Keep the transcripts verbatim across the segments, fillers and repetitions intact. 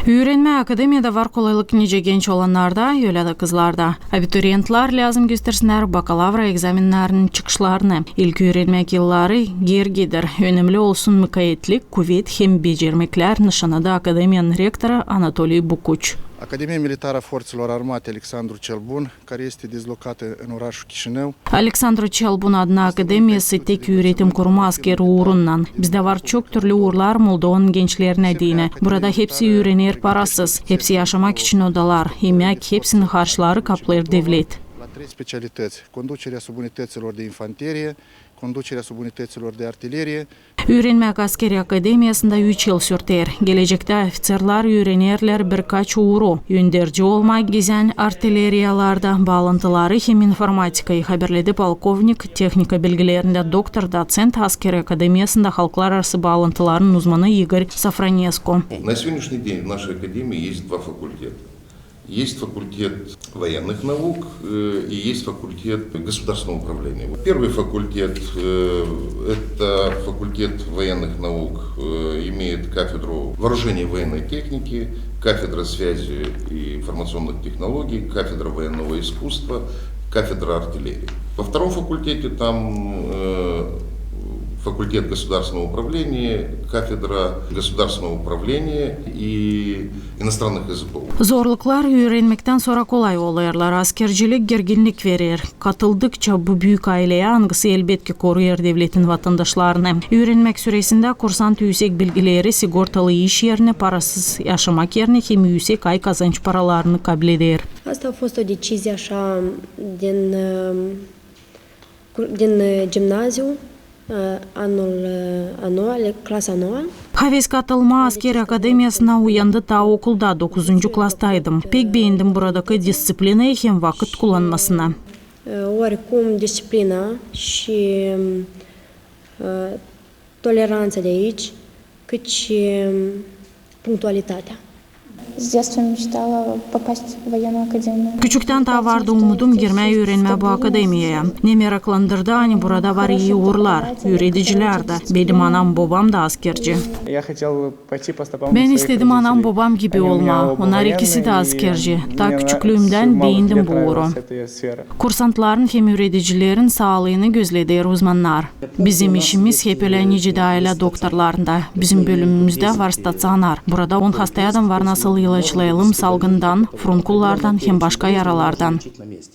Üürenmää akademiyada var kolaylık nicä genç oolannarda, ölä dä kızlarda. Abituriyentlär lääzım göstersinnär bakalavra egzamennarının çıkışlarını. İlk üürenmäk yılları gergidir. Önemli olsun mukaetlik, kuvet hem becermeklär, nışannadı akademiyanın rektorı Anatoliy Bukuç. Академия милитара форцелор армате Александру Челбун, Корести дислокаты în orașul Chișinău. Aleksandru Çelbun adına akademiyası tek üüretim kurumu asker uurunnan. Bizdä var çok türlü uurlar Moldovanın gençlerinä deyni. Burada hepsi üürener parasız. Hepsi yaşamak için odalar, imäk, hepsinin harçları kaplêêr devlet. La trei specialități: conducerea sub unităților de infanterie, conducerea sub unităților de artilerie. Üürenmäk askeri akademiyasında üç yıl sürter. Gelecektä ofitserlär üürenerlär birkaç uuru: önderci olmaa gizän artileriyalarda, baalantıları hem informatikayı, haberledi polkovnik, tehnika bilgilerindä doktor, doţent, askeri akademiyasında halklararası baalantıların uzmanı İgor Safronesku. На сегодняшний день в нашей академии есть два факультета. Есть факультет военных наук, э, и есть факультет государственного управления. Вот первый факультет, э, это факультет военных наук, э, имеет кафедру вооружения и военной техники, кафедра связи и информационных технологий, кафедра военного искусства, кафедра артиллерии. Во втором факультете там, э, факультет государственного управления, кафедра государственного управления и иностранных языков. Zorluklar üürenmektän sora kolay olêrlar. Askercilik gerginlik verer. Katıldıkça bu büük ayleyä, angısı elbetki koruyêr devletin vatandaşlarını. Üürenmäk süresindä kursant üüsek bilgileri, sigortalı iş erini, parasız yaşamak erini hem üüsek ay kazanç paralarını kableder. Asta a fost o decizie așa din, ă, cur-, din, ă, gimnaziu, ă, anul, ă, a noua, clasa a noua. Haves katılmaa askeri akademiyasına uyandı taa okulda, dokuzuncu klasaydım. Pek beendim buradakı disţiplinayı hem vakıt kullanmasını. Ă, oarecum disciplina și, ă, toleranța de aici, căci, ă, punctualitatea. С детства мечтала попасть в военную академию. Küçüktän taa vardı umudum girmää üürenmää bu akademiyaya. Ne meraklandırdı, ani burada var ii uurlar, üüredicilär dä. Benim anam-bobam da askerci. Я хотел пойти по стопам своих родителей. Bän istedim anam-bobam gibi olmaa. Onnar ikisi dä askerci. Taa küçüklüümdän beendim bu uuru. Kursantların hem üüredicilerin saalıını gözleder uzmannar. Bizim işimiz hep ölä nicä dä aylä doktorlarında. Bizim bölümümüzdä var staţionar. Burada on hastayadım var, nasıl ilaçlayalım salgından, furunkullardan hem başka yaralardan.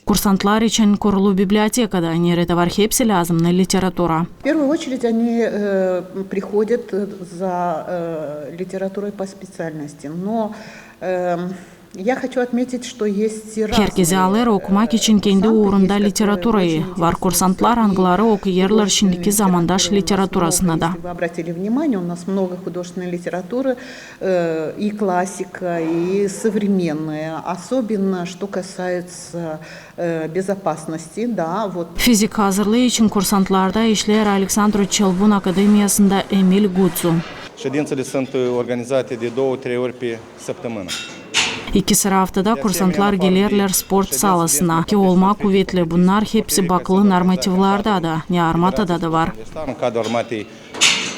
Kursantlar için kurulu biblioteka da, neredä var hepsi lääzımnı literatura. В первую очередь они, э, приходят, э, за, э, литературой по специальности, но, э, Herkezi alêr okumak için kendi uurunda literaturayı. Var kursantlar, angıları okuyêrlar şindiki zamandaş literaturasını da. Если вы обратили внимание, у нас много художественной литературы, э, и классика, и современная, особенно что касается, э, безопасности, да, вот. Fizik hazırlıı için kursantlarda işleer Aleksandru Çelbun akademiyasında Emil Gutsu. Ședințele sunt organizate de două, trei ori pe săptămână. İki sıra aftada kursantlar gelerlär sport salasına, ki olmaa kuvetli. Bunnar hepsi bakılı normativlarda da, ne armatada da var. În cadrul armatei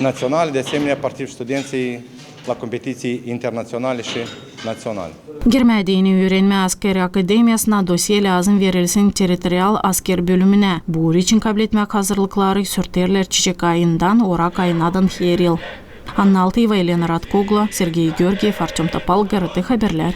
naționale, de asemenea, participă studenții la competiții internaționale și naționale. Girmää deyni üürenmää askeri akademiyasına dosye lääzım verilsin territorial asker bölümünä. Bu uur için kabletmäk hazırlıkları sürterlär çiçek ayından orak ayınadan her yıl. Anna Altıyeva, Elena Ratkoglu, Sergey Georgiev, Artem Topal, GRT Haberlär.